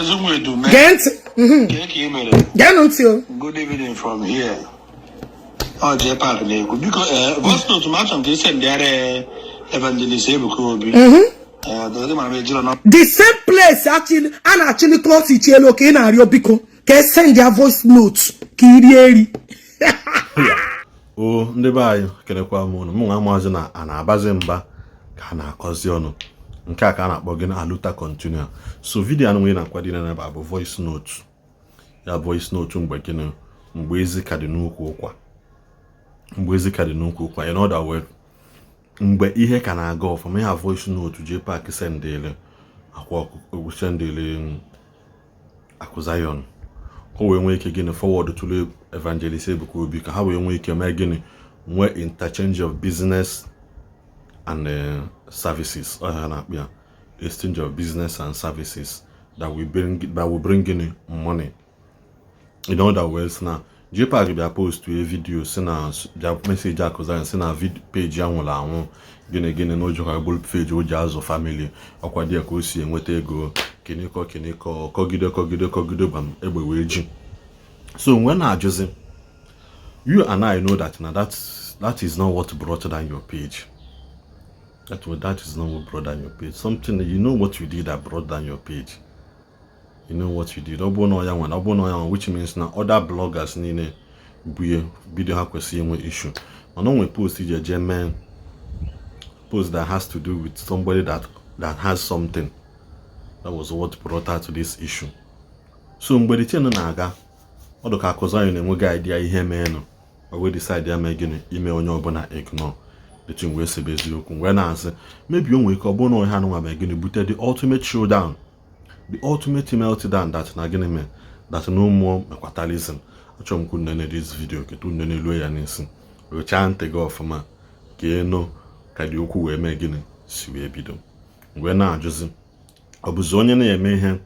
Ezinwedume. Gee ntị. Kee ka ị mere? Geenụ ntị o. Good evening from here. Ọ J Park na-ekwu. Biko, voice note m, achọrọ m ka ị sendịara Evangelist Ebuka Obi. Dọdị mara m ejiro nọ. The same place achịlị a na-achịlị klọs elu ka ị na-arịọ biko ka e send ya voice note ka ị rie eri. O ndị be anyị, kelekwa m ụnụ. Mụ nwa maazị na a na-abazi mba ka a na-akọzi ọnụ nke a ka a na-akpọ gị na aluta continua. So video anụ nwere na-akwado n'ebe a bụ voice note ya, voice note mgbe gịnị, mgbe ezi ka dị n'ukwu ụkwa, mgbe ezi ka dị n'ukwu ụkwa. In other words, mgbe ihe ka na-aga ọfụma. Ya voice note J Park sendịrị akwa ọkụkọ, sendịrị Akụ Zion, ka o wee nwee ike gịnị, forward to Evangelist Ebuka Obi, ka ha wee nwee ike mee gịnị, nwee interchange of business and services. Ọ ha na-akpọ ya exchange of business and services that will bring gịnị, money. In other words, na JPAC bịa post a video si na bịa message Akụ Zion si na page ya nwụrụ anwụ, gịnị gịnị, na ojikwa bụrụ page o ji azụ family ọkwa dị ya ka o si enweta ego, kịnịkọ kịnịkọ, kọgide kọgide kọgide, gbam, egbe wee ji. So mgbe na-ajụzi, you and I know that na that is not what brought down your page. That is not what brought down your page. Something, you know what you did that brought down your page. You know what you did. Ọ bụrụ na ọ ya nwe, ọ bụrụ na ọ ya nwe, which means na other bloggers niile bụ bido ha kwesịrị inwe issue, mana o nwere post iji eje mee post that has to do with somebody that has something. That was what brought her to this issue. So mgbe the thing na-aga, ọ dị ka Akụ Zion na-enweghị idea ihe meenụ, o wee decide ya mee gịnị, ime onye ọbụla ignore. The thing wee sebe eziokwu wee na-asị maybe o nwere ike ọ bụrụ na ihe anụnwa mee gịnị, bute the ultimate showdown, the ultimate meltdown, that na gịnị mee that no more mekwatalism. Achọrọ m ka unu nene this video ketu unu nelu ya n'isi, rụchaa ntị gị ọfụma ka ịnụ ka dị okwu wee mee gịnị, si wee bido. Wee na-ajụzi, ọ bụzi onye na-eme ihe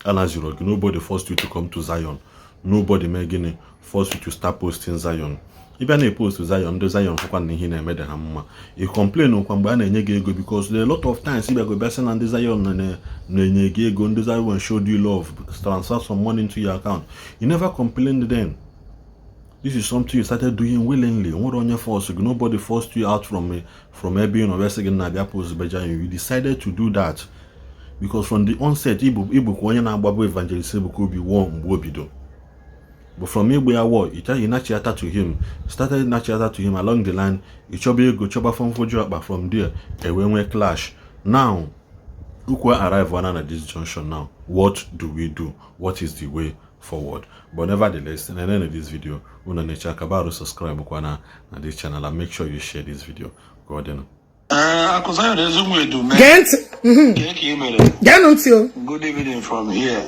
a naziro gị? Nobody forced you to come to Zion. Nobody mee gịnị, forced you to start posting Zion. Ịbịa na-epost Zion, ndị Zion fụkwa na ihe na-eme dị ha mma. Ị complain kwa mgbe a na-enye gị ego, because there are a lot of times ịbịago bịa sị na ndị Zion na-enye gị ego, ndị Zion showed you love, transfer some money into your account. You never complained then. This is something you started doing willingly. Nwere onye force gị? Nobody forced you out from ebe ị nọ bịa sị gị na-abịa post beja. You decided to do that because from the onset ịbụkwa onye na-agbabụ Evangelist Ebuka Obi wụọ mgbe o bido. But from igbe ya wọ ị nachiata to him, started nachiata to him along the line, ịchọba ego, chọba fọmfoju akpa. From there ewee nwee clash. Now ukwu arrive one at this junction. Now what do we do? What is the way forward? But nevertheless, in the end of this video, unu necha kabaru, subscribe kwana na this channel and make sure you share this video. Go on. Akụ Zion Ezinwedume. Gee ntị. Kee ka ị mere? Geenụ ntị o. Good evening from here.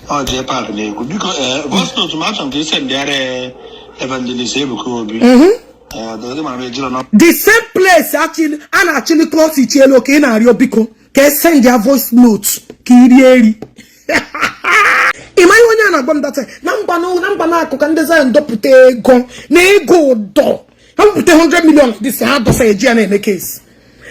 Ọ J Park na-ekwu. Biko, voice note m, achọrọ m ka ị sendịara Evangelist Ebuka Obi. Dọdị mara m ejiro nọ. The same place achịlị a na-achịlị klọs elu ka ị na-arịọ biko ka e send ya voice note ka ị rie eri. Ị ma ihe onye a na-agwa m data na mba na mba na-akụ ka ndị Zion dọpụta ego na ego ụdọ ha bupụta 100 million dịsị ha dọsa eji ya na-eme case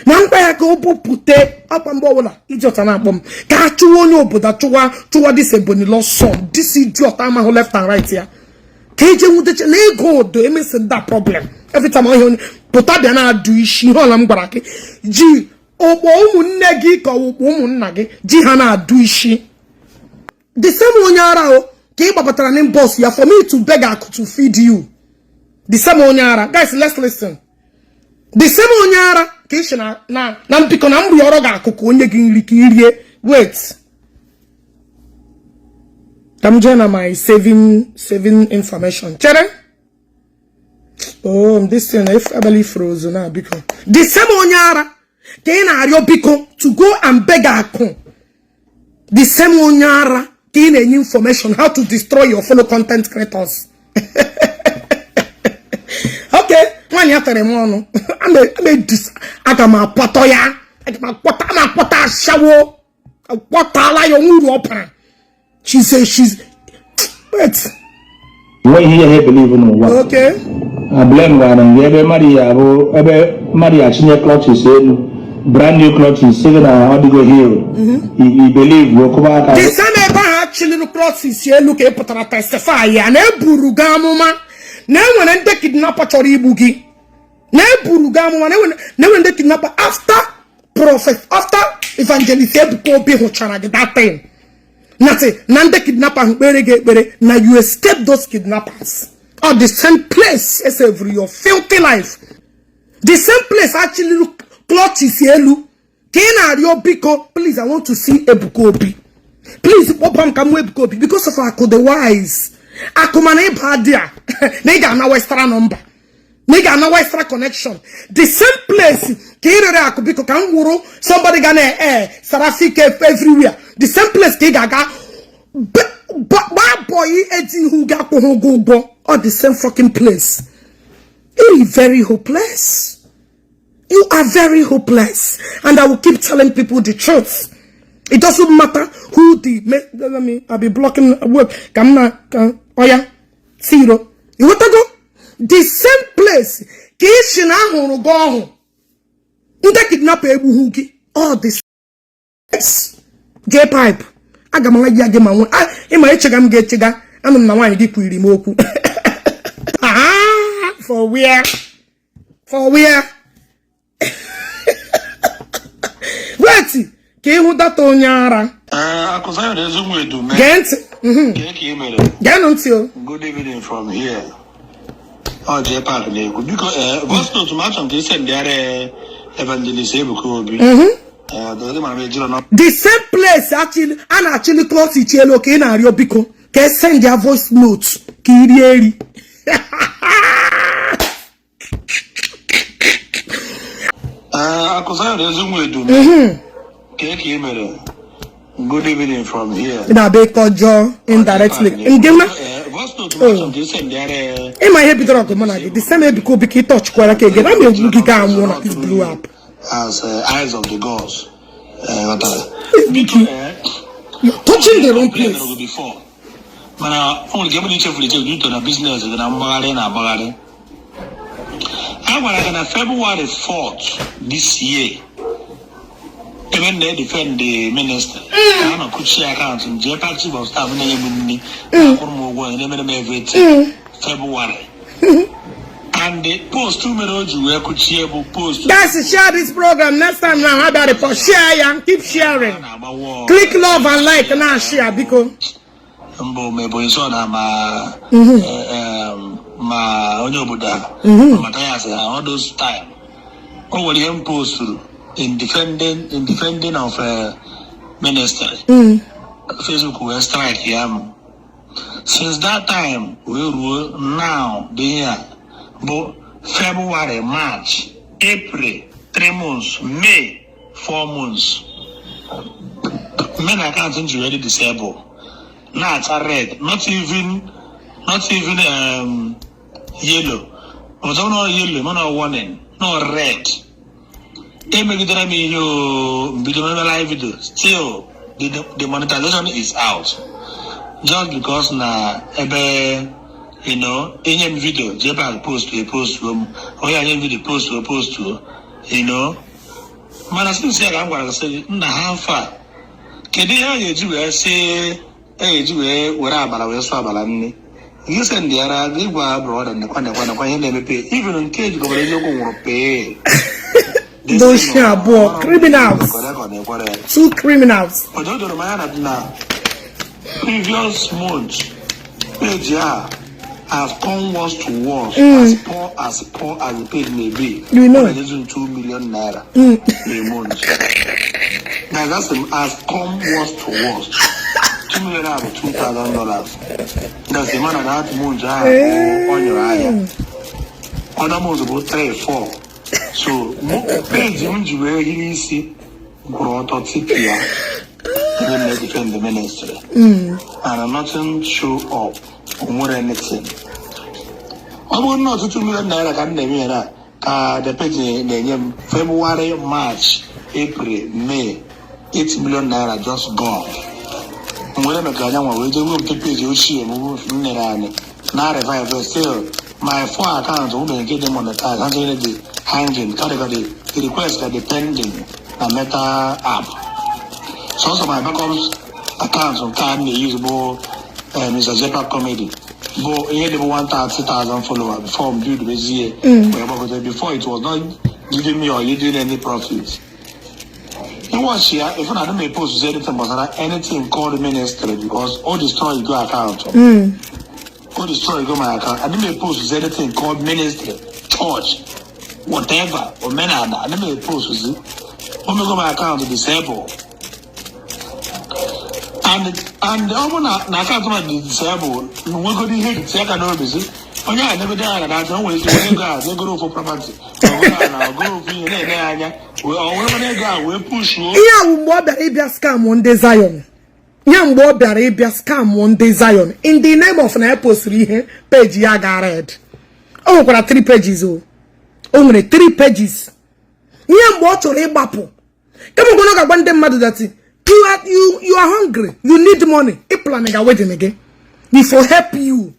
na mkpa ya ka o bupụte akwa. Mgbe ọbụla idiot na-akpọ m ka a chụwa onye obodo, chụwa chụwa this Ebonyi lost son, this idiot amahụ left and right ya, ka eje nwuteche na ego ụdọ emesi that problem. Every time ọhịa onye pụta bịa na-adụ isi ihe ọla m gwara gị, ji ụkpọ ụmụnne gị ka ọwụkpọ ụmụnna gị ji ha na-adụ isi. The same onye ara o ka ị gbapụtara na inbox ya for me to beg akụ to feed you. The same onye ara. Guys, let's listen. The same onye ara ka ị si na mbikọ na mgbe ọrụ ga-akụ ka onye gị nri ka ị rie. Wait, ka m jee na my saving information. Chere. Oh, this thing if abali froze na. Biko, the same onye ara ka ị na-arịọ biko to go and beg akụ. The same onye ara ka ị na-enye information how to destroy your fellow content creators. Okay, nwaanyị a tere m ọnụ aga m akpọtọ ya, aga m akpọta, m akpọta ashawo, akpọtala ya onwe uru ọ bara. She say she's, wait. Nwe ihe ya believe n'ụwa. Okay. A blame gwara m gị ebe mmadụ ya abụ ebe mmadụ ya chinye clutches elu. Brand new crutches, sị gị na ọ dịgo heal. I believe wee kwụba aka. The same ebe ahụ achịlịrị crutches elu ka ị pụtara testify ya na eburu gị amụma na enwere ndị kidnapper chọrọ igbu gị, na eburu gị amụma na enwere ndị kidnapper after prophet, after evangelist Ebuka Obi hụchara gị that thing na sị na ndị kidnapper ahụ kpere gị ekpere na you escape those kidnappers. Or the same place esavuru your filthy life, the same place achịlịrị crutches elu ka ị na-arịọ biko, "Please, I want to see Ebuka Obi, please kpọpa m ka m nwee Ebuka Obi," because of akụ the wise akụ mana ịba dị a na ị ga-ana extra number, na ị ga-ana extra connection. The same place ka ị rere akụ, "Biko, ka m wụrụ somebody ga na-e seraphic everywhere." The same place ka ị ga-aga gbaa bọyị eti ihu gị akwụghị ụgwọ ụgwọ. All the same fucking place. You very hopeless. You are very hopeless. And I will keep telling people the truth. It doesn't matter who the, let me, I'll be blocking work. Come na oya zero. You want to go? The same place ka isi na ahụrụ gị ọhụ ndị kidnapper egbughị gị. All the same J pipe aga m ya gị ma nwe ịma echega m ga-echega anụ m na nwaanyị gị kwiri m okwu. Ah, for where? For where? Wait, ka ịhụ data onye ara. Gee ntị. Geenụ ntị o. Good evening from here. Ọ J Park na-ekwu. Biko, voice note m, achọrọ m ka ị sendịara Evangelist Ebuka Obi. The same place a na-achịli crutches elu ka ị na-arịọ biko ka e send ya voice note ka ị rie eri. Good evening from here. Na-abịa ịkọjọ indirectly nke na ịma ihe bidoro ọgụ mụ na gị, the same Ebuka Obi ka ị tọchkwara ka ege na m egwu gị gaa nwụọ na this blue app. As eyes of the gods. You're touching the wrong place. Mana o nwere ike ebe ichefuru echefu due na business gị na mgbagharị na-agbagharị. A gwara gị na February 4th this year, ebe m na-edefend the minister, ka a nọ kuchie account m, jee park chief of staff na-enye m nri, na-akwụrụ m ụgwọ, na-emere m everything, February, and the post mere o ji wee kuchie bụ post Guys, share this program. Next time now, how about it? Share ya, keep sharing. Click love and like na share biko. Mbụ ma Ebonyi so na ma ma onye obodo a Mathias ha, all those time o nwere ihe m posturu in defending of ministry, Facebook wee strike ya m. Since that time wee ruo now dị ihe a bụ February, March, April, 3 months, May, 4 months, main account m ji wee dị disable, na-acha red, not even yellow ọzọ, no yellow, no warning, no red. Emegidere m ihe o mbido mebe live video, still the monetization is out just because na ebe enye m video jebe a post e post m onye anye m video post o post o. Mana since ya ka m gwara gị sị nna ha mfa, kedu ihe a ga-eji wee sị a ga-eji wee were abala wee sụọ abala nne gị sendịara gị gwa brother nekwa nekwa nekwa ihe na-emepe, even nke ejikọbara eziokwu nwụrụ pee. Those abụọ criminals, two criminals. O doro m anya na previous month page a has come worse to worse, as poor as the page may be. You know. Ọ na-enyezi 2 million naira a month. Now that's has come worse to worse. 2 million naira bụ $2,000. That's the man that month ahụ ọ nyụrụ ahịa. Other months bụ 3, 4. So page m ji wee hiri isi kwụrụ ọtọ tipịa ebe m na-defend the ministry. And nothing show up. O nwere anything. Ọ bụrụ na ọtụtụ million naira ka m na-eme ya na ka the page na-enye m February, March, April, May, 8 million naira just gone. M were maka anya nwa wee jee wepụta page ochie m m nere anyị na revive. Still my four account nwere nke dị monetize, ha niile dị hanging karịka dị. The request ka dị pending na Meta app. Sọsọ my backup account nke a na-use bụ Mr. Jepa Comedy, bụ ihe dị bụ 130,000 followers before m build bezie wee gbagote. Before, it was not giving me or yielding any profit. Ịwatch ya, if na adị m post anything gbasara anything called ministry, because o destroy go account, o destroy go my account. Adị m post anything called ministry, church, whatever, omenala, adị m post. O mego my account disable. And ọ bụ na account ma dị disable, nwegoro ihe dị aka n'obi si onye a negodo anya na aka o nwere ike were ego a negoro ofu property, ọgoro na ọgoro ofu ihe na-ene ya anya, ọ were ego a wee pushuo. Ihe a bụ mgbe ọ bịara ịbịa scam ndị Zion ya, mgbe ọ bịara ịbịa scam ndị Zion in the name of na ya postiri ihe, page ya ga red. O nwekwara three pages, o nwere three pages. Ihe mgbe ọ chọrọ ịgbapụ kemgbe ọ ga-agwa ndị mmadụ that you are hungry, you need money, ị plan ga wedding gị before help you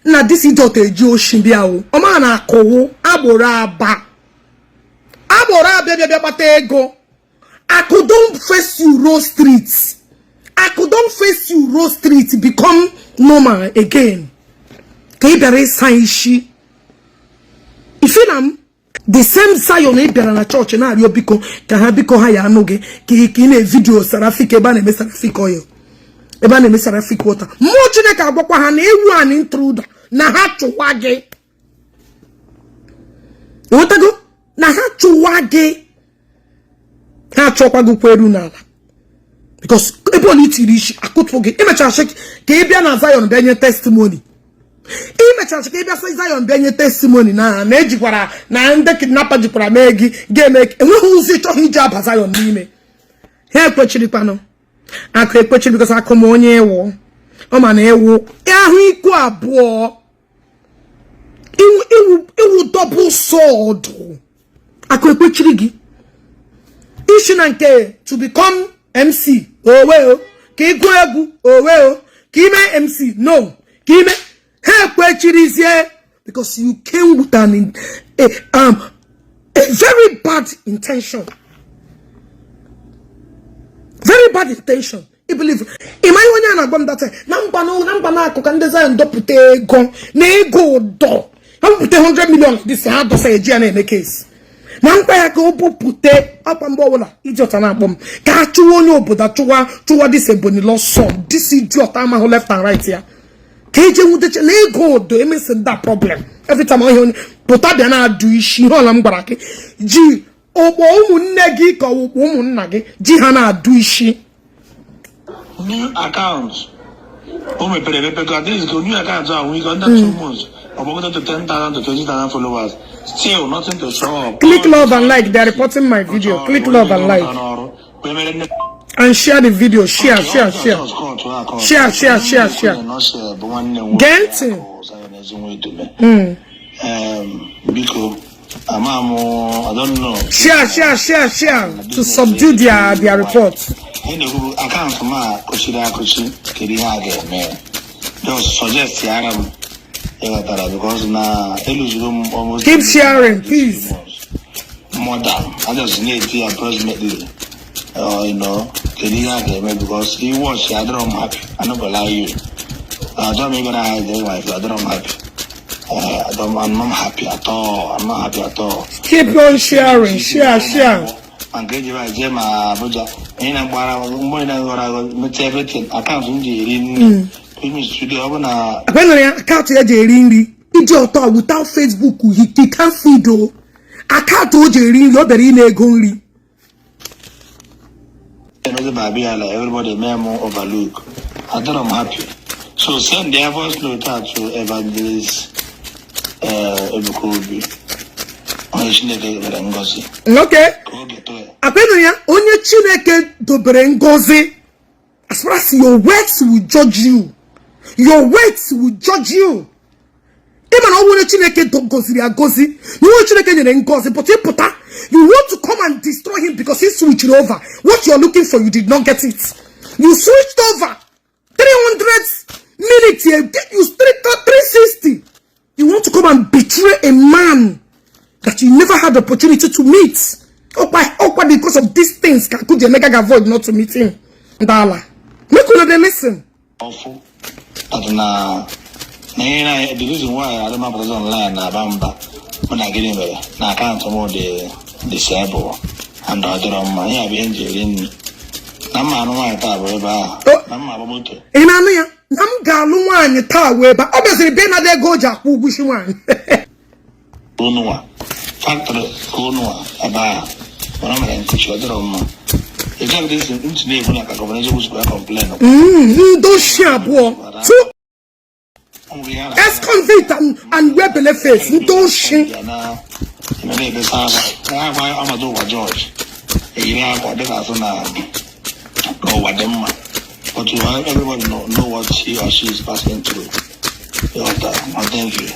na this idiot eji oshi bịa o. Ọ ma na akụwụ agboro aba, agboro abịa bịa bịa kpata ego. Akụ don face you roll street. Akụ don face you roll street, become normal again. Ka ị bịara ịsa isi ife na m, the same Zion ị bịara na chọọchị na-arịọ biko ka ha biko ha ya anụ gị, ka ị na-evideo seraphic, ebe a na-eme seraphic oil, ebe a na-eme seraphic water. Mmụọ Chineke agwakwa ha na ewu an intruder, na ha chụwa gị. Ịghọtago? Na ha chụwa gị, ha achọkwa gị kwa eru n'ala, because ebe ọ itiri isi akụtụ gị. Imechara sị ka ị bịa na Zion bịa nye testimony. Imechara sị ka ị bịa sị Zion bịa nye testimony na ejikwara na ndị kidnapper jikwara mee gị ga-eme. Enweghị ụzọ ịchọghị iji aba Zion n'ime ha. Ekwechirikwanụ akụ ekwechiri, because akụ ma onye ịwụ ọ ma na ịwụ ahụ ikwu abụọ, iwu double sword. Akụ ekwechiri gị isi na nke to become MC owe o, ka ị gụọ egwu owe o, ka ime MC no, ka ime ha ekwechirizie, because you came with a very bad intention, very bad intention. I believe ịma ihe onye a na-agwa m data na mba na mba na-akụ ka ndị Zion dọpụta ego na ego ụdọ ha bupụta 100 million dịsị ha dọsa eji ya na-eme case na mkpa ya ka o bupụte akpa. Mgbe ọbụla idiot na-akpọ m ka a chụwa onye obodo, chụwa chụwa this Ebonyi lost son, this idiot amahụ left and right ya, ka eje nwutecha na ego ụdọ emesi that problem. Every time ọhịa onye pụta bịa na-adụ isi ihe ọla m gwara gị ji ụkpọ ụmụnne gị ka ọwụkpọ ụmụnna gị ji ha na-adụ isi. New account o mepere emepe ka at least ka new account ahụ nwee ike under 2 months ọ gbagote to 10,000 to 20,000 followers, still nothing to show up. Click love and like. They are reporting my video. Click love and like and share the video. Share, share, share, share, share, share, share. Gee ntị. Biko, ama m, I don't know. Share, share, share, share to subdue their report. Ihe na-ekwu, account m a kụchiri akụchi, kedu ihe a ga-eme? Just suggest yara m, ịghọtara, because na eluzuru m almost Keep sharing, please. More than I just na-eti approximately, kedu ihe a ga-eme? Because i watch, adịrọ m happy. I no go lie you, achọrọ m ịgara hide wife, adịrọ m happy. I'm not happy at all. I'm not happy at all. Keep on sharing. Share, share. Ma nke eji ba jee ma Abuja, ihe na-agbara mgbe na-aghọrọ aghọ mechaa everything, account m ji eri nri, which means today ọ bụ na Akwenere ya account ya ji eri nri iji ọtọ. Without Facebook, he can't feed o. Account o ji eri nri, ọ bịara ị na-ego nri. Emezi ma abịa like everybody mee m overlook. Adịrọ m happy, so send their voice note out to Evangelist Ebuka Obi, onye Chineke mere ngozi, ka oge too ya. Akwenere ya onye Chineke dobere ngozi. As far as your words will judge you, your words will judge you. Ịma na ọ nwere Chineke goziri agozi, na onye Chineke nyere ngozi, but ịpụta, you want to come and destroy him because he switched over. What you're looking for, you did not get it. You switched over 300 minutes here, you 360. You want to come and betray a man. That you never had the opportunity to meet. Ọkwa because of these things ka Akuji Emeka ga avoid not to meet him. Ndala. Make una dey listen. Ọfụ that na ihe na the reason why adị m apụtazi online na-aba mba mụ na gịnị mere na account m dị disable and ọ dịrọ mma. Ihe a bụ ihe m ji eri nri na mma anụ nwaanyị taa bụ ebe ahụ Oh. na mma agba moto. Ị na-anụ ya? Na m ga-alụ nwaanyị taa wee ba ọ bịaziri bịa ịnada ego o ji akwụ ụgwọ isi nwaanyị. Onụwa factory ka onụwa ebe ahụ, mana ọ mere nkuchi, ọ dịrọ mma. Exactly this ntị na-ekwu na ka governor Eziokwu sikwa ya complain. Ndị oshi abụọ, two Ọ nwere ihe a na- ex-convict and webele face, ndị oshi. Ya na eme na-ebesa akwa na akwa ọnọdụ ụwa. George eyiri akwa dịka asị na ụwa dị mma, but everybody know what he or she is passing through. Ịghọta? Ma thank you.